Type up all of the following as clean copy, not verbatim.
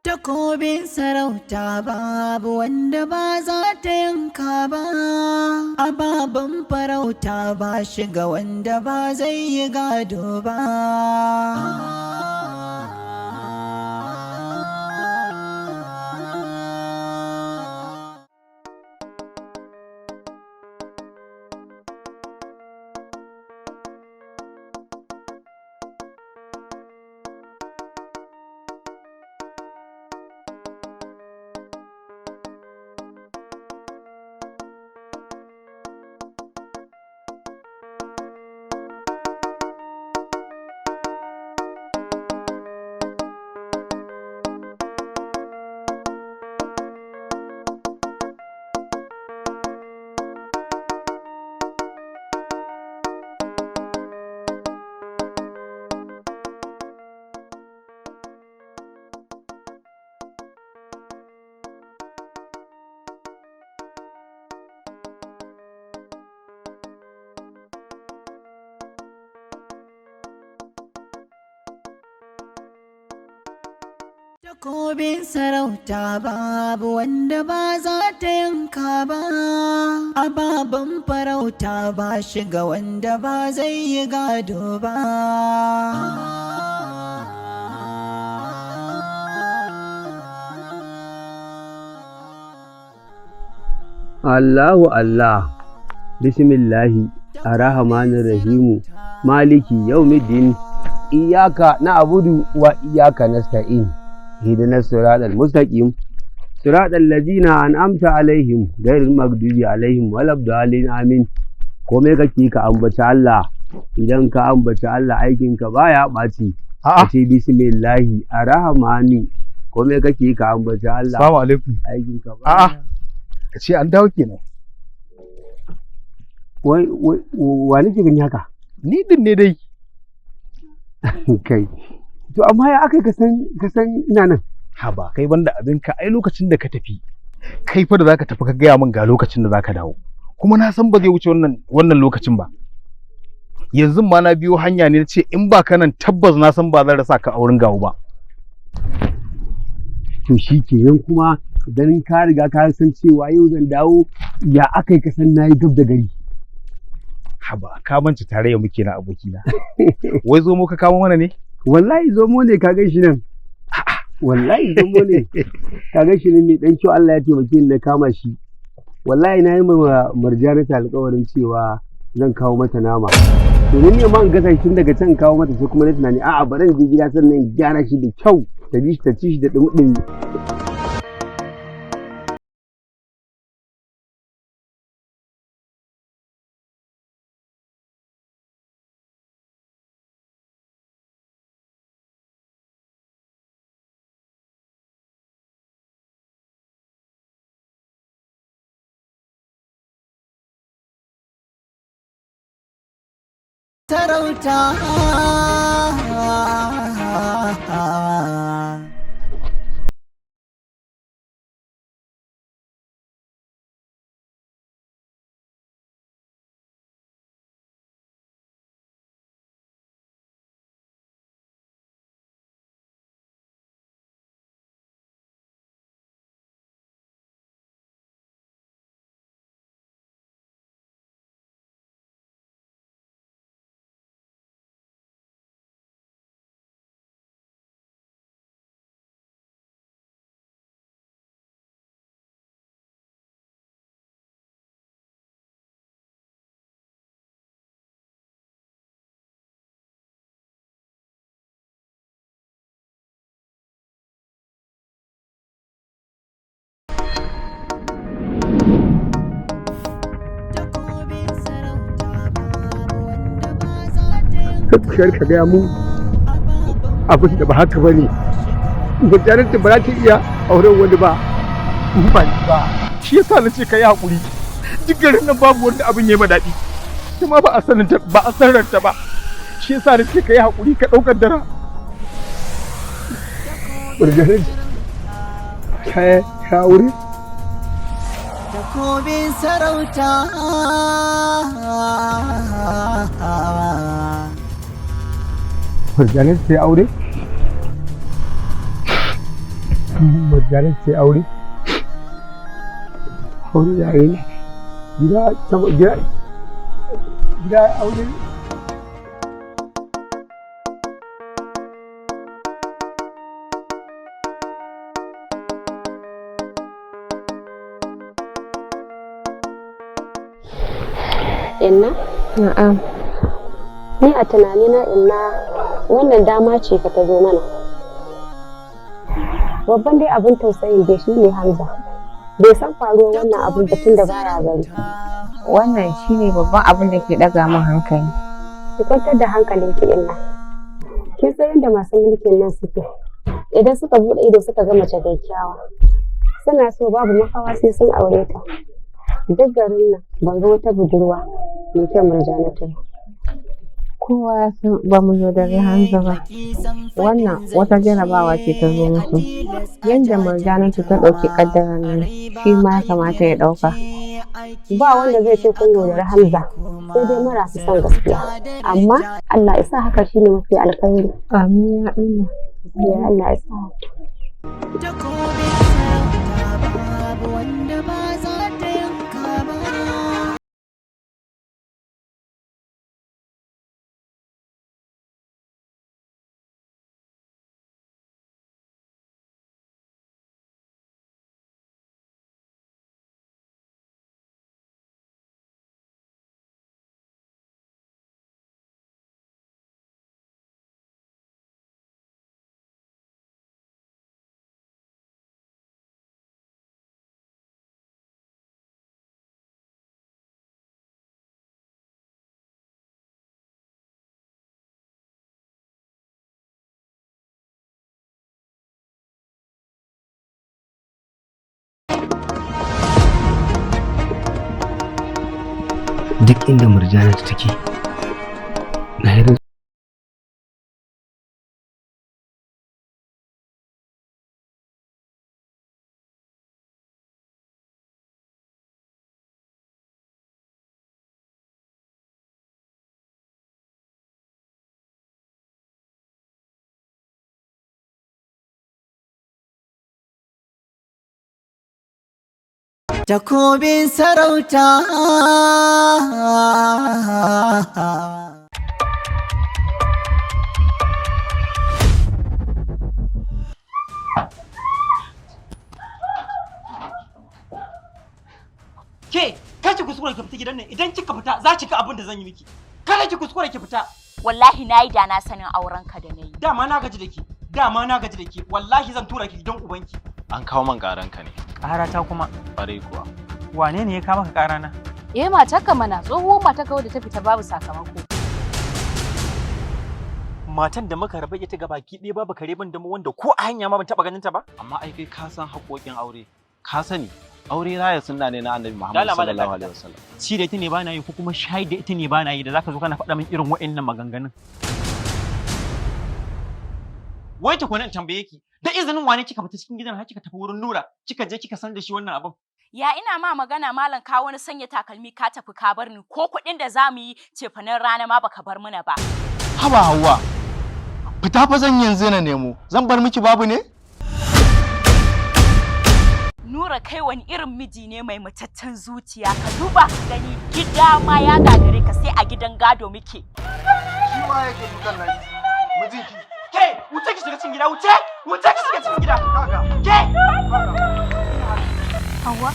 Takobin sarauta babu wanda ba za ta yanka ba, ababen farauta ba shiga wanda ba zai yi gado ba. Takobin sarauta babu wanda ba za ta yanka ba, ababen farauta ba shiga wanda ba zai yi gado ba. Allahu Allah, bismillahi, arrahmanir rahimu, maliki yaumiddin, iyyaka na'budu wa iyyaka nasta'in, ihdinas siratal mustaqim, siratal ladzina an'amta alaihim, ghairil maghdubi alaihim waladdallin, amin. Komai kake ka ambaci Allah, idan ka ambaci Allah aikinka baya ɓaci. A'a. Ka ce bismillahi arrahmani, komai kake ka ambaci Allah, Assalamu alaikum. aikinka A'a. baya. Ka ce an dawo kenan. Wai, wai, wa nake gani haka? Ni din ne dai. Kai, to amma ya aka ka san ina nan? Haba kai, banda abinka, ai lokacin da ka tafi, kai fa da zaka tafi ka gaya min ga lokacin da zaka dawo. Kuma na san ba zai wuce wannan lokacin ba. Yanzu ma na biyo hanya ne na ce in ba ka nan, tabbas na san ba zan rasa ka a wurin gawo ba. To shi kenan, kuma ganin ka riga ka san cewa yau zan dawo, ya aka yi ka san nayi gab da gari? Haba, ka manci tarayya muke na abokina. Wai zo mu ka kawo mana ne? Wallahi zomo ne, ka gan shi nan. Wallahi zomo ne, ka gan shi nan ne dan kyau. Allah ya taimake ni na kama shi. Wallahi na yi ma Marjanata alƙawarin cewa zan kawo mata nama. To ni ne ma in gasa shi tun daga can kawo mata, sai kuma na tunani, a'a, bari in je gida sannan in gyara shi da kyau, ta ji shi, ta ci shi da dumi-dumi. Sarauta. Takobin sarauta babu wanda ba za ta yanka Kar ka gaya mun abin da ba haka ba ne. Mutanen ba za ta iya auren wani ba in ba ni ba. Shi yasa na ce ka yi haƙuri. Duk garin nan babu wanda abin ya yi ma daɗi. Kuma ba a sanin ba a san ranta ba. Shi yasa na ce ka yi haƙuri, ka ɗaukar dara. Murjanin ta aure? Takobin sarauta. Murjanin ta aure? Murjana ce aure. Aure da yi gida gida gida aure. Inna? Na'am. Ni a tunanina, inna, wannan dama ce fa ta zo mana. Babban dai abin tausayin dai shi ne Hamza. Bai san faruwar wannan abin ba tun da baya gari. Wannan shine babban abin da ke ɗaga min hankali. Ki kwantar da hankalinki, inna. Kin san yadda masu mulkin nan suke. Idan suka buɗe ido suka ga mace kyakkyawa, suna so, babu makawa sai sun aure ta. Duk garin nan ban ga wata budurwa mai kyan Murjanatu ba. Kowa ya san ba mu yaudari Hamza ba. Wannan wata jarabawa ce ta zo musu. Yadda Murjanatu ta ɗauki ƙaddarar nan, shi ma ya kamata ya ɗauka. Ba wanda zai ce kun yaudari Hamza, sai dai marasu son gaskiya. Amma Allah ya sa haka shine mafi alkhairi. Amin ya Allah. Ya Allah ya sa haka. Takobin sarauta babu wanda ba za ta yanka ba. Duk inda Murjana take, na yi Takobin sarauta. Ke, kar ki kuskure ki fita gidan nan. Idan kika fita, za ki ga abin da zan yi miki. Kada ki kuskure ki fita. Wallahi na yi da na sanin aurenka da na yi. Dama na gaji da ke. Dama na gaji da ke. Wallahi zan tura ki gidan ubanki. An kawo man ƙaranka ne. Ƙarata kuma? Ƙwarai kuwa. Wane ne ya kawo maka ƙarana? Eh, matarka mana, tsohuwar matarka wadda ta fita babu sakamako. Matan da muka rabu ita gabaki ɗaya babu kare ban da mu, wanda ko a hanya ma ban taɓa ganin ta ba. Amma ai kai ka san haƙoƙin aure. Ka sani aure raya sunna ne na Annabi Muhammad Dala malam. sallallahu alaihi wasallam. Ci da ita ne bana yi ko kuma shayi da ita ne bana yi da zaka zo kana faɗa min irin wa'annan maganganun? Wai tukuna in tambaye ki, da izinin wane kika fita cikin gidan har kika tafi wurin Nura, kika je kika san da shi wannan abin? Ya ina ma magana, malam, ka wani sanya takalmi ka tafi ka bar ni, ko kuɗin da za mu yi cefanen rana ma baka bar mana ba. Haba Hauwa, fita fa zan yanzu na nemo, zan bar miki babu ne? Nura, kai wani irin miji ne mai mataccen zuciya? Ka duba ka gani, gida ma ya gagare ka, sai a gidan gado muke. Shi wa yake dukan naki? Mijinki. Ke, wuce ki shiga cikin gida, wuce! Wuce ki shiga cikin gida! Ke! Hauwa,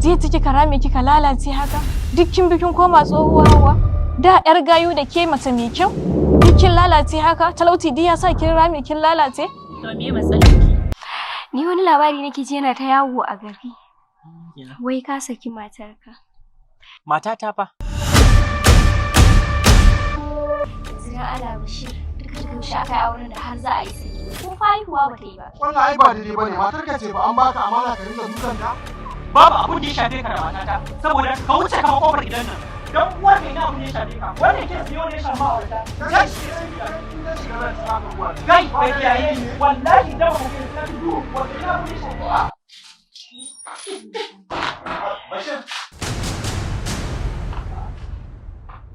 jiya kika rame kika lalace haka? Duk kin bi kin koma tsohuwa, Hauwa. Da yar gayu da ke, mace mai kyau. Duk kin lalace haka, talauci duk ya sa kin rame kin lalace. To me matsalar ki? Ni wani labari nake ji yana ta yawo a gari. Wai ka saki matarka. Matata fa. Zira ala Bashir, duka duka yaushe aka yi auren da har za a yi saki? Ko fa haihuwa ba ta yi ba. Wannan ai ba daidai bane, matarka ce ba, an baka amana ka rinka dukan ta? Babu abin da ya shafe ka da matata, saboda ka wuce ka kofar gidan nan. Dan uwar ka, ina abin da ya shafe ka? Wannan kes ne wanda ya shafi ma'aurata. Kai, kai, bai kiyaye ni. Wallahi da ba ku kai ta duhu, wanda ina abin da ya shafe ka. Bashir.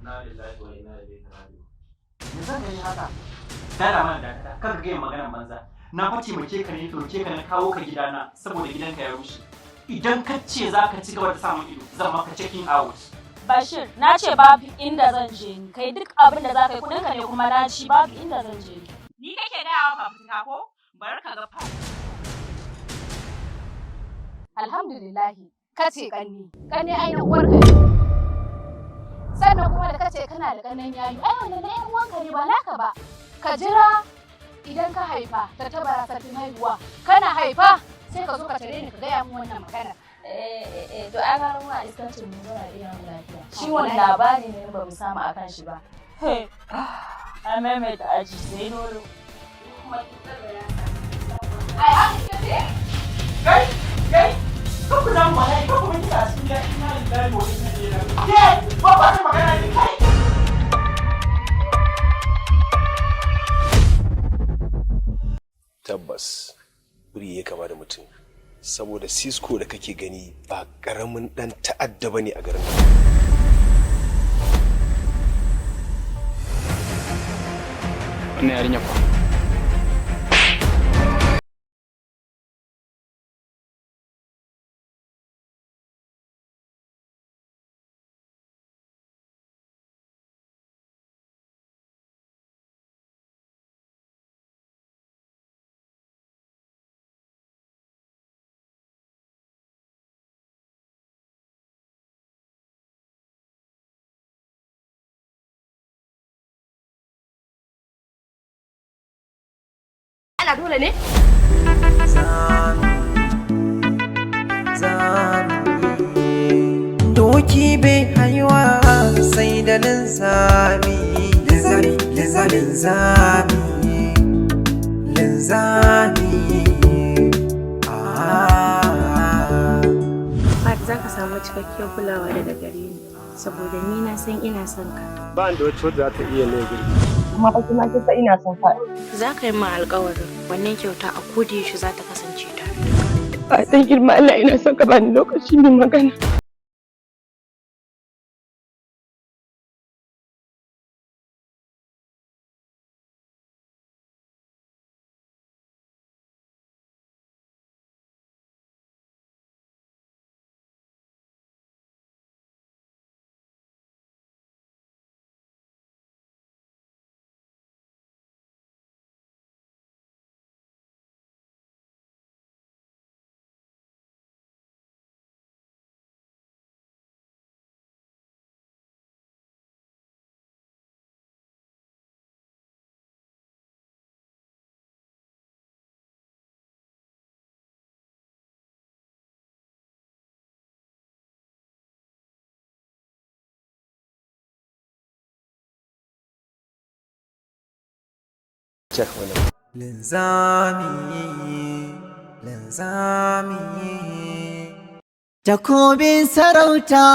Inna lillahi wa inna ilaihi raji'un. Me zan yi haka? Dala mana dakata, kar ka gaya maganar banza. Na fa taimake ka ne, ɗauke ka na kawo ka gidana saboda gidanka ya rushe. Idan ka ce za ka ci gaba da samun ido, zan maka checking out. Bashir, na ce babu inda zan je ni. Kai duk abin da za ka yi, kudinka ne kuma na ci, babu inda zan je ni. Ni kake gaya wa fafutuka ko? Bari ka ga fa. Alhamdulillahi, kace kanni. Kanni ai na uwarka ne. Sannan kuma da kace kana da kannen yayu, ai wannan na yan uwanka ne ba naka ba. Ka jira idan ka haifa ta tabara sarkin haihuwa. Kana haifa sai ka zo ka tare ni ka gaya min wannan magana. Eh, eh, eh, to ai gara mu a iskancin mu zauna da iyayen mu lafiya. Shi wani labari ne ba mu samu akan shi ba. An maimaita aji sai dole. Ai haka kace? Kai, kai, kan ku zama bala'i, kan ku mun kira cikin gida, inna lillahi wa inna ilaihi raji'un. Ke, ba ba ta magana ne kai. Tabbas biri ya kama da mutum, saboda Cisco da kake gani ba karamin dan ta'adda bane a garin nan. Wannan yarinya fa. Ana dole ne? Doki bai haiwa sai da linzami, linzami, linzami, linzami, linzami. Ah. Fat, za ka samu cikakkiyar kulawa daga gare ni saboda ni na san ina son ka. Ba da wacce wadda za ta iya mai girki. Amma fa kima kin san ina son ka. Za ka yi min alkawarin wannan kyauta a koda yaushe za ta kasance tare da kai. Ba dan girma Allah, ina son ka bani lokaci mai magana. Check wannan. Linzami, linzami. Takobin sarauta.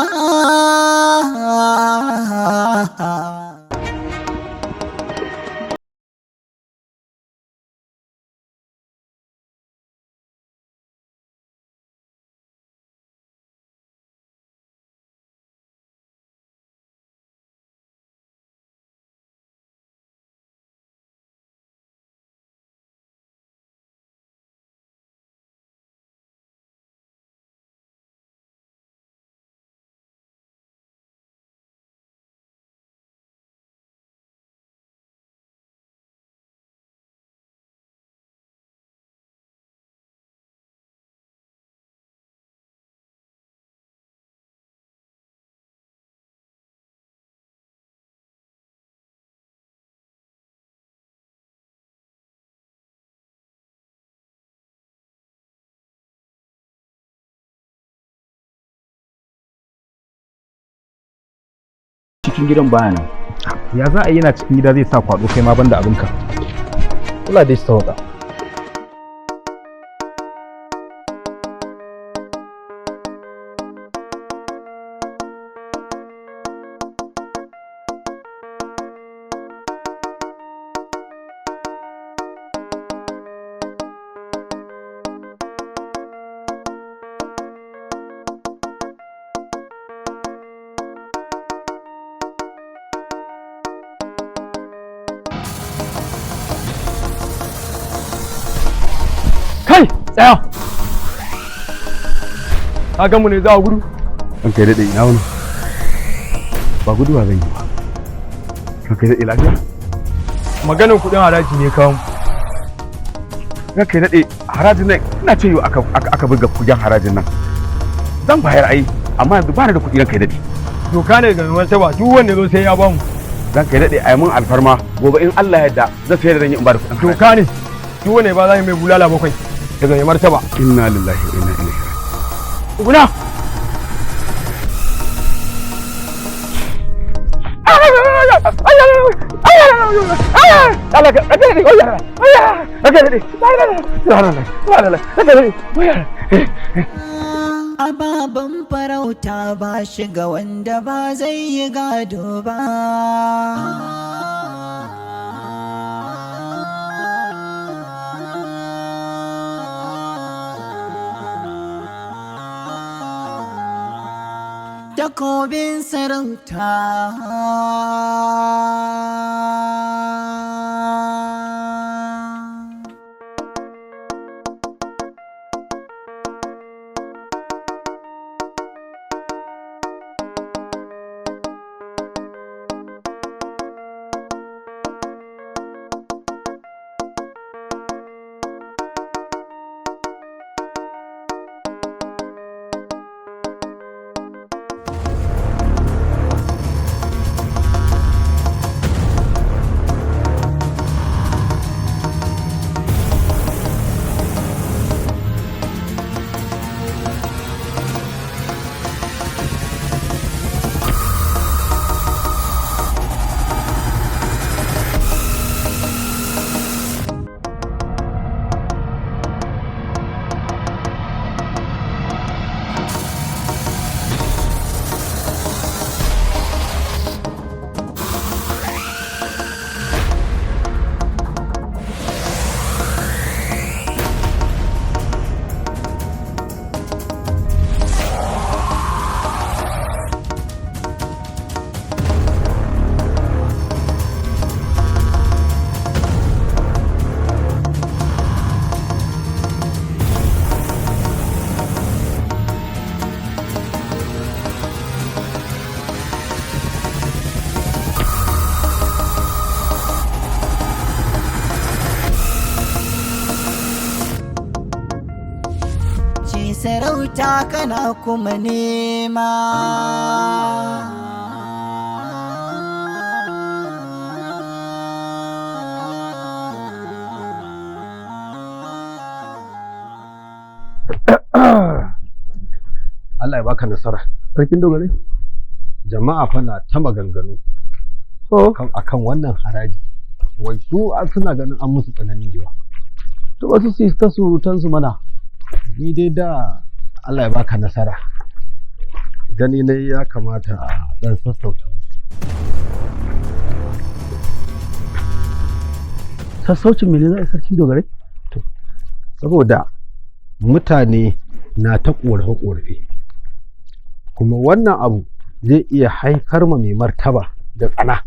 Cikin gidan baya nan. Ya za a yi yana cikin gida zai sa kwado, kai ma banda abinka. Allah dai shi sauka. Tsaya. Ka ga mu ne za a gudu? An kai daɗe, ina wani? Ba guduwa zan yi ba. Kan kai daɗe, lafiya? Maganin kuɗin haraji ne kawo. Kan kai daɗe, harajin nan ina ce yau aka buga kujen harajin nan. Zan bayar ai, amma yanzu ba ni da kuɗi, ran kai daɗe. Doka ne daga martaba, duk wanda zo sai ya bamu. Zan kai daɗe, ai mun alfarma, gobe in Allah ya yarda zan sayar da zan yi in ba da kuɗin haraji. Doka ne. Duk wanda ba za mu mai bulala 7 daga mai martaba. Inna lillahi wa inna ilaihi. Guna. Ababen farauta ba shiga wanda ba zai yi gado ba. Takobin sarauta. Ci sarauta kana kuma nema. Allah ya baka nasara. Sarkin dogare. Jama'a fa na ta maganganu. Kan akan wannan haraji. Wai su suna ganin an musu tsanani da yawa. To wasu su yi ta surutan su mana. Ni dai da Allah ya baka nasara. Gani ne ya kamata a dan sassauta. Sassaucin mene za a yi, sarkin dogare? Saboda mutane na ta ƙorafe-ƙorafe. Kuma wannan abu zai iya haifar ma mai martaba da tsana.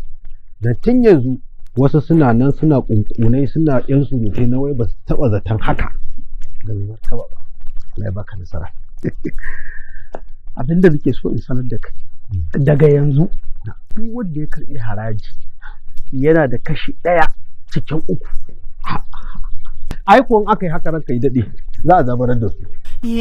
Da tun yanzu wasu suna nan suna ƙunƙunai, suna ƴan surutai na wai ba su taɓa zaton haka da mai martaba ba. Allah ya baka nasara. Abin da nake so in sanar da kai, daga yanzu duk wanda ya karɓi haraji yana da kashi 1 cikin 3. Ai ko in aka yi haka, ranka yi daɗe, za a zabarar da su.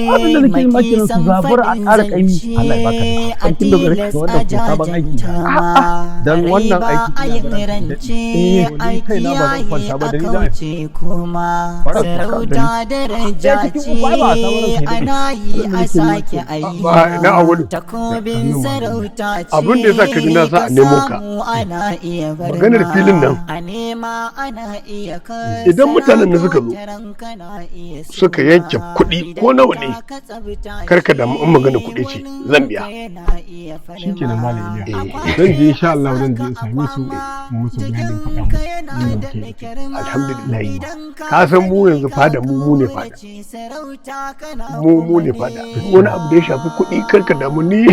Abin da nake yi ma kenan, su zabura a ƙara ƙaimi. Allah ya baka nasara. A Sarkin dogare, tilas to a wannan ko sabon aiki ne. jajanta Dan wannan ba aiki a ina yin ganin rance eh a ni kaina ba zan kiyaye kwanta ba a da ni za a kauce kuma Farar kuka sarauta daraja Ɗaya cikin uku ai ba a samu ce ranka ya daɗe. ana yi Abin da a nake nema sake kenan. Ba na awwalu. Takobin sarauta ce Abin da yasa ka ji na sa a nemo ka. samu ana iya Maganar filin nan. a nema ana iya Idan mutanen nan suka zo suka yanke kuɗi ko nawa ne, kar ka damu, in magana kuɗi ce zan biya. Shikenan, Malam Iliya, zan je insha Allah, zan je in same su mu musu bayanin, faɗa musu yadda muke da kai. Alhamdulillah, ka san mu yanzu fada, mu mu ne fada, mu mu ne fada. Duk wani abu da ya shafi kuɗi, kar ka damu. Ni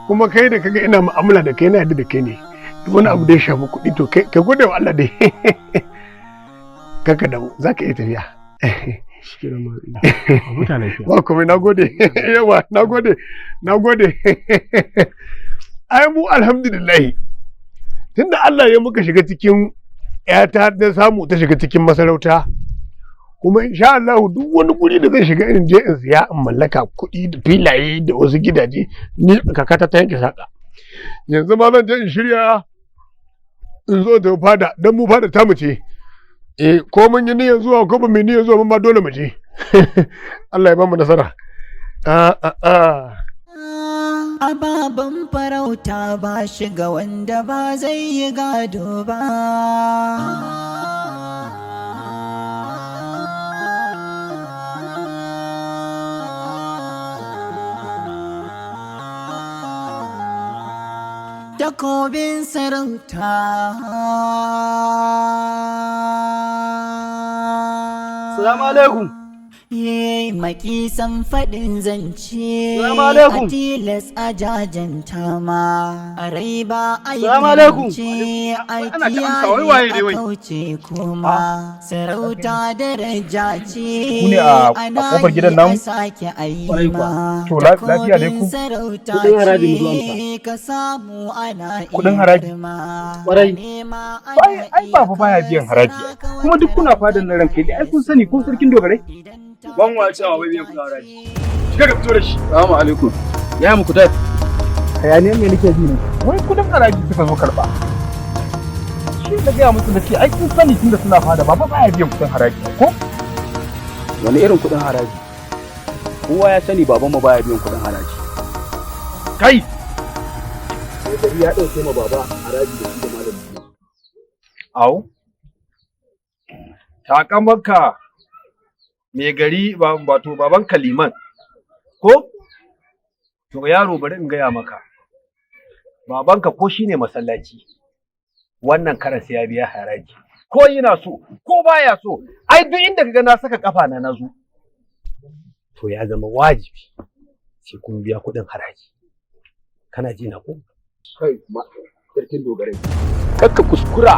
kuma kai da kaga ina mu'amala da kai, na yadda da kai ne. Duk wani abu da ya shafi kuɗi, to kai ka gode wa Allah dai. Kar ka damu, za ka iya tafiya. Shikenan Malam Iliya. A huta lafiya. Ba komai, nagode. Yawa, nagode. Nagode. Ai mu alhamdulillah. Tunda Allah ya muka shiga cikin ‘yata ta samu ta shiga cikin masarauta. Kuma insha Allah duk wani guri da zai shiga in je in siya in mallaka kuɗi da filaye da wasu gidaje, ni kakata ta yanke saka. Yanzu ma zan je in shirya in zo da fada, don mu fada ta mu ce. Eh, ko mun yi niyyar zuwa ko ba mu yi niyyar zuwa ba ma, dole mu je. Allah ya ba mu nasara. A a a. Ababen farauta ba shiga wanda ba zai yi gado ba. Takobin sarauta. Salamu alaikum. Ye makisan faɗin zance. Salamu alaikum. A tilas a jajanta ma. A rai ba a yi Salamu alaikum. zance, a Ana ta amsa, wai waye ne kiyaye a wai? kauce kuma. Sarauta daraja ce. Ku ne a Ana kofar gidan yi namu? a sake a yi Kwarai ma. kuwa. To, lafiya dai ku? Takobin sarauta Kudin haraji mu zo amsa. ce ka samu ana Kudin iya haraji? girma. Kwarai. Ai ai baba baya biyan haraji. Kuma duk kuna fadan nan ranka dai ai kun sani ko sarkin dogarai? Ban wa cewa wai biyan kudin haraji. Shiga ka fito da shi. Salamu alaikum. Ya muku dai. Hayaniyar me nake ji ne? Wai kudin haraji suka zo karba. Shi na gaya musu da ce ai kun sani tunda suna fada baba baya biyan kudin haraji ko? Wani irin kudin haraji? Kowa ya sani babanmu baya biyan kudin haraji. Kai! Mai gari ya ɗauke ma baba haraji da shi da malam. Au. Takamarka mai gari ba wato baban Kaliman. Ko? To yaro, bari in gaya maka. Babanka ko shine masallaci. Wannan karan sai ya biya haraji. Ko yana so, ko baya so, ai duk inda kaga na saka kafa na nazo. To ya zama wajibi sai kun biya kuɗin haraji. Kana ji na ko? Kai, sarkin dogarai. Kakka kuskura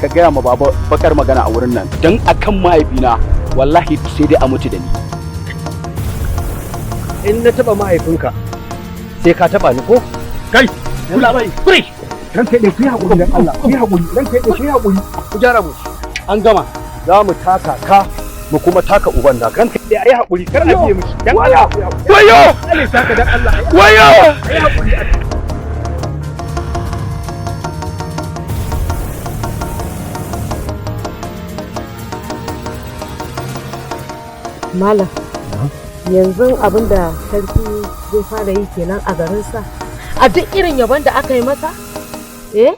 ka gaya ma baba bakar magana a wurin nan, don akan mahaifina wallahi sai dai a mutu da ni. In na taba mahaifinka sai ka taba ni ko? Kai! Kula bai! Kuri! Ranka dai, ku yi haƙuri dan Allah, ku yi haƙuri, ranka dai, ku yi haƙuri. Ku gyara mu. An gama. Za mu taka ka mu kuma taka uban naka. Ranka dai, ayi haƙuri, kar a biye mishi. Dan Allah. Wayo! Allah ya saka dan Allah. Wayo! Ayi haƙuri. Malam, yanzu abin da sarki zai fara yi kenan a garinsa. A duk irin yabon da aka yi masa? Eh?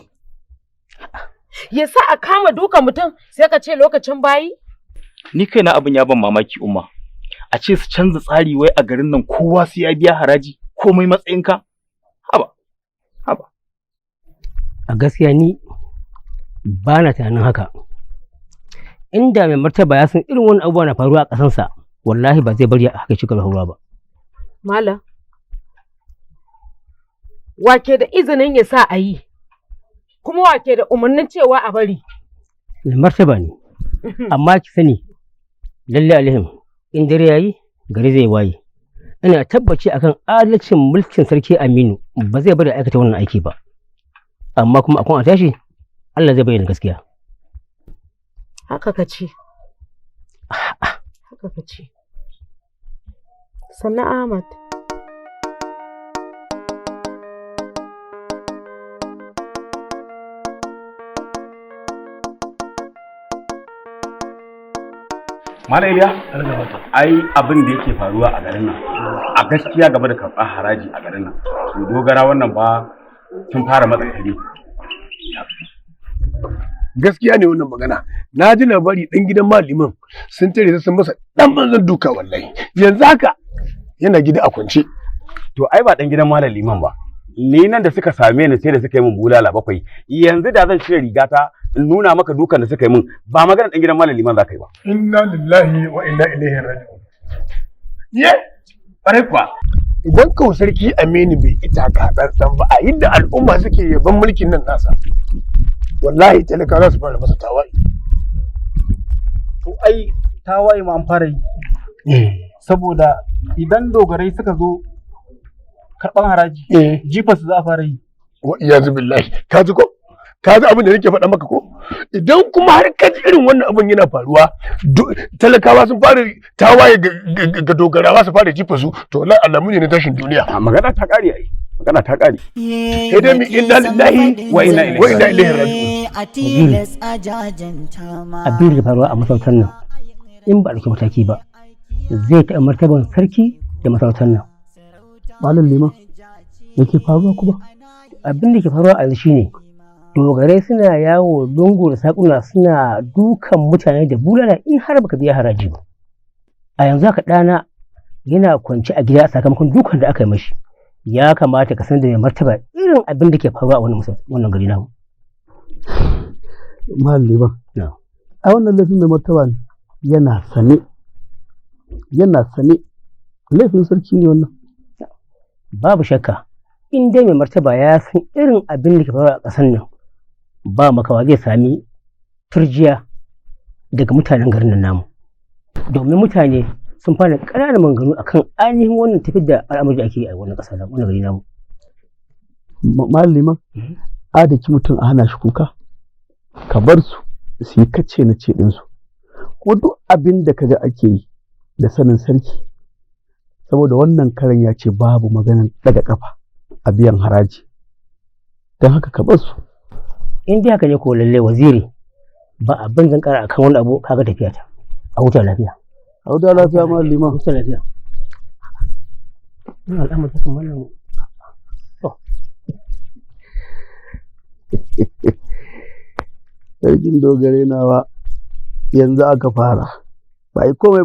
Ya sa a kama duka mutum sai ka ce lokacin bayi? Ni kaina abin ya ban mamaki, Umma. A ce su canza tsari wai a garin nan kowa sai ya biya haraji, komai matsayinka. Haba. Haba. A gaskiya ni ba na tunanin haka. Inda mai martaba ya san irin wannan abubuwa na faruwa a ƙasansa, wallahi ba zai bari haka ci gaba faruwa ba. Malam, wake da izinin ya sa a yi, kuma wake da umarnin cewa a bari. Mai martaba ne, amma ki sani lalle alihim in dare yayi gari zai waye. Ina tabbaci akan adalcin mulkin sarki Aminu ba zai bari a aikata wannan aiki ba. Amma kuma akwai a tashi Allah zai bayyana gaskiya. Haka ka ce. Haka ka ce. Sannan Ahmad. Malam Iliya, ai abin da yake faruwa a garin nan, a gaskiya game da karɓar haraji a garin nan, to dogara wannan ba sun fara matsa kare. Gaskiya ne wannan magana. Na ji labari ɗan gidan maliman sun tare sun masa ɗan banzan duka, wallahi. Yanzu haka yana gida a kwance. To ai ba ɗan gidan Malam Liman ba. Ni nan da suka same ni sai da suka yi min bulala bakwai. Yanzu da zan cire rigata in nuna maka dukan da suka yi min, ba magana ɗan gidan Malam Liman za ka yi ba. Inna lillahi wa inna ilaihi raji'un. Ye? Ƙwarai kuwa. Idan kau sarki Aminu bai ita ka tsantsan ba a yadda al'umma suke yaban mulkin nan nasa, wallahi talaka za su fara masa tawaye. To ai Tawaye ma an fara yi. Saboda idan dogarai suka zo karɓan haraji, jifa su za a fara yi. Wa iyazu billahi, ka ji ko? Ka ji abin da nake faɗa maka ko? Idan kuma har ka ji irin wannan abin yana faruwa, talakawa sun fara tawaye ga dogarawa, su fara jifa su, to wallahi alamu ne na tashin duniya. Magana ta ƙare ai. Magana ta ƙare. Sai dai mu inna lillahi wa inna ilaihi wa inna ilaihi raji'un. A tilas a jajanta ma. Abin da faruwa a masarautar nan, in ba a ɗauki mataki ba, zai taɓa martaban sarki da masarautar nan. Malam Liman, me ke faruwa kuma? Abin da ke faruwa a yanzu shine dogarai suna yawo lungu da saƙuna suna dukan mutane da bulala in har baka biya haraji ba. A yanzu haka ɗana yana kwance a gida sakamakon dukan da aka yi mashi. Ya kamata ka san da mai martaba irin abin da ke faruwa a wannan gari namu. Malam Liman, a wannan laifin mai martaba ne yana sane, yana sane, laifin sarki ne wannan. Babu shakka, in dai mai martaba ya san irin abin da ke faruwa a ƙasar nan, ba makawa zai sami turjiya daga mutanen garin nan namu, domin mutane sun fara ƙananan maganganu akan ainihin wannan tafiyar da al'amari da ake yi a wannan ƙasa namu, wannan gari namu. Malam Liman, adaki mutum a hana shi kuka, ka bar su su yi kace na ce ɗinsu. Ko duk abin da kaga ake yi da sanin sarki, saboda wannan karan ya ce babu maganan ɗaga ƙafa a biyan haraji, don haka ka bar su. In dai haka ne ko, lallai waziri, ba abin zan ƙara akan wani abu. Kaga tafiya ta, a huta lafiya. A huta lafiya, Malam Liman. Huta lafiya. Wannan al'amari haka, malam. Sarkin dogare nawa, yanzu aka fara, ba yi komai ba.